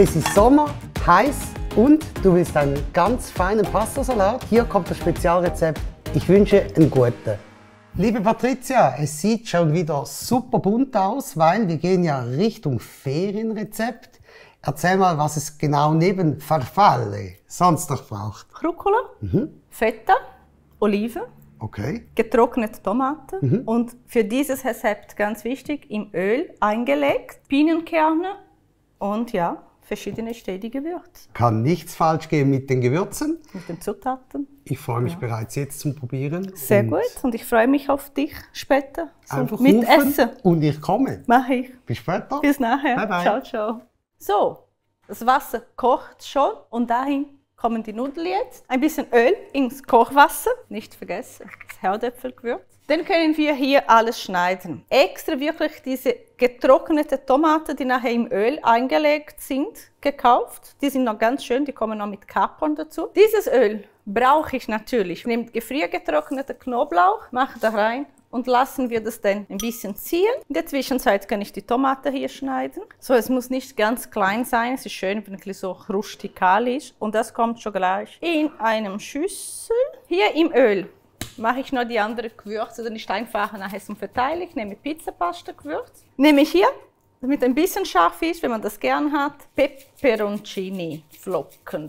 Es ist Sommer, heiß und du willst einen ganz feinen Pastasalat. Hier kommt das Spezialrezept. Ich wünsche einen guten. Liebe Patricia, es sieht schon wieder super bunt aus, weil wir gehen ja Richtung Ferienrezept. Erzähl mal, was es genau neben Farfalle sonst noch braucht. Rucola, Feta, Oliven, Okay. getrocknete Tomaten und für dieses Rezept ganz wichtig, im Öl eingelegt, Pinienkerne und ja, verschiedene ständige Gewürze. Kann nichts falsch gehen mit den Gewürzen. Mit den Zutaten. Ich freue mich bereits jetzt zum Probieren. Sehr Und gut und ich freue mich auf dich später. Einfach Mit rufen Essen. und ich komme. Mache ich. Bis später. Bis nachher. Bye, bye. Ciao, ciao. So, das Wasser kocht schon und dahin kommen die Nudeln jetzt. Ein bisschen Öl ins Kochwasser, nicht vergessen, das Herdöpfelgewürz. Dann können wir hier alles schneiden. Extra wirklich diese getrocknete Tomaten, die nachher im Öl eingelegt sind, gekauft. Die sind noch ganz schön, die kommen noch mit Kapern dazu. Dieses Öl brauche ich natürlich. Ich nehme gefriergetrockneten Knoblauch, mache da rein und lassen wir das dann ein bisschen ziehen. In der Zwischenzeit kann ich die Tomate hier schneiden. So, es muss nicht ganz klein sein. Es ist schön, wenn es so rustikal ist. Und das kommt schon gleich in einem Schüssel. Hier im Öl mache ich noch die anderen Gewürze, also nicht einfach nachher zum Verteilen. Ich nehme Pizzapasta-Gewürz. Nehme ich hier, damit ein bisschen scharf ist, wenn man das gern hat, Peperoncini-Flocken.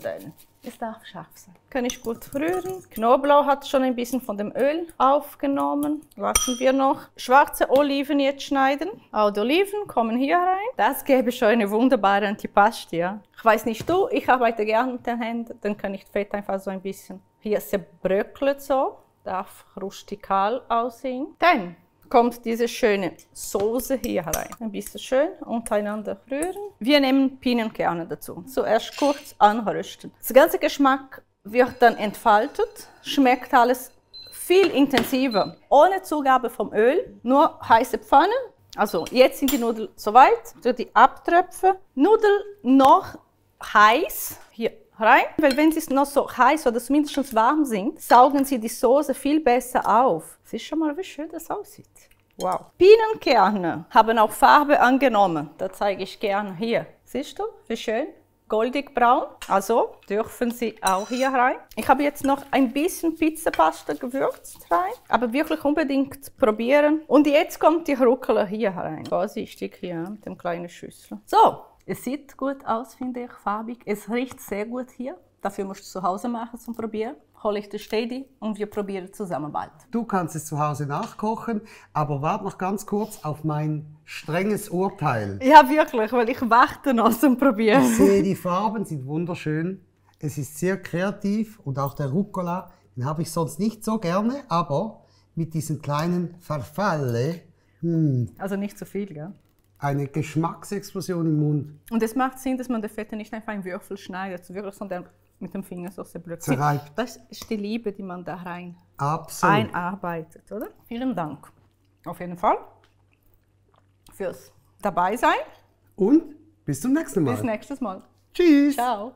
Es darf scharf sein. Kann ich gut rühren. Knoblauch hat schon ein bisschen von dem Öl aufgenommen. Lassen wir noch schwarze Oliven jetzt schneiden. Auch die Oliven kommen hier rein. Das gäbe schon eine wunderbare Antipasto. Ja. Ich weiß nicht du, ich arbeite gerne mit den Händen. Dann kann ich Fett einfach so ein bisschen hier zerbröckelt so. Darf rustikal aussehen. Dann kommt diese schöne Soße hier rein. Ein bisschen schön untereinander rühren. Wir nehmen Pinienkerne dazu. Zuerst kurz anrösten. Das ganze Geschmack wird dann entfaltet. Schmeckt alles viel intensiver. Ohne Zugabe vom Öl, nur heiße Pfanne. Also jetzt sind die Nudeln soweit. Die abtröpfen. Nudeln noch heiß. Hier rein, weil wenn sie noch so heiß oder zumindest warm sind, saugen sie die Soße viel besser auf. Siehst schon mal, wie schön das aussieht. Wow. Pinienkerne haben auch Farbe angenommen. Das zeige ich gerne hier. Siehst du, wie schön? Goldig braun. Also dürfen sie auch hier rein. Ich habe jetzt noch ein bisschen Pizzapasta gewürzt rein, aber wirklich unbedingt probieren. Und jetzt kommt die Rucola hier rein. Vorsichtig hier mit dem kleinen Schüssel. So. Es sieht gut aus, finde ich, farbig. Es riecht sehr gut hier. Dafür musst du zu Hause machen zum Probieren. Hole ich das Steady und wir probieren zusammen bald. Du kannst es zu Hause nachkochen, aber warte noch ganz kurz auf mein strenges Urteil. Ja, wirklich, weil ich warte noch zum Probieren. Ich sehe, die Farben sind wunderschön. Es ist sehr kreativ und auch der Rucola, den habe ich sonst nicht so gerne, aber mit diesen kleinen Farfalle, Also nicht zu viel, gell? eine Geschmacksexplosion im Mund. Und es macht Sinn, dass man die Fette nicht einfach in Würfel schneidet, sondern mit dem Finger so sehr blöd. Zerreibt. Das ist die Liebe, die man da rein Absolut. einarbeitet, oder? Vielen Dank. Auf jeden Fall fürs Dabeisein. Und bis zum nächsten Mal. Bis nächstes Mal. Tschüss. Ciao.